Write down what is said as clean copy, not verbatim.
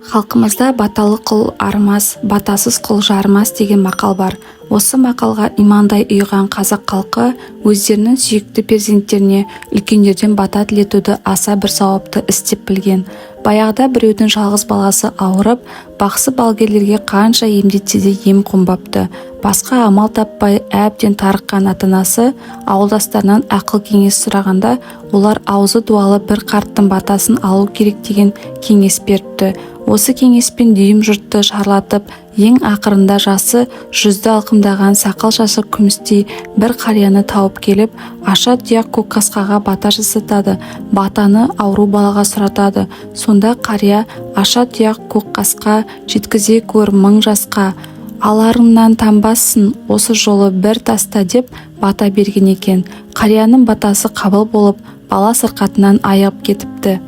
Халқымызда «Баталы құл арымас, батасыз құл жарымас» деген мақал бар. Осы мақалға имандай ұйыған қазақ халқы өздерінің сүйікті перзенттеріне үлкендерден бата тілетуді аса бір сауапты іс деп білген. Баяғыда біреудің жалғыз баласы ауырып, бақсы-балгерлерге қанша емдетсе де ем қонбапты. Басқа амал таппай әбден тарыққан ата-анасы ауылдастарынан ақыл-кеңес сұрағанда, олар аузы дуалы бір қарттың батасын алу керек деген кеңес беріпті. Осы кеңеспен дүйім жұртты шарлатып, ең ақырында жасы 100-ді алқымдаған, сақал-шашы күмістей бір қарияны тауып келіп, аша тұяқ көкқасқаға бата жасатады. Батаны ауру балаға сұратады. Сонда қария: «Аша тұяқ көкқасқа, жеткізе көр мың жасқа, аларыңнан танбассың, осы жолы бір таста», – деп бата берген екен. Қарияның батасы қабыл болып, бала сырқатынан айығып кетіпті.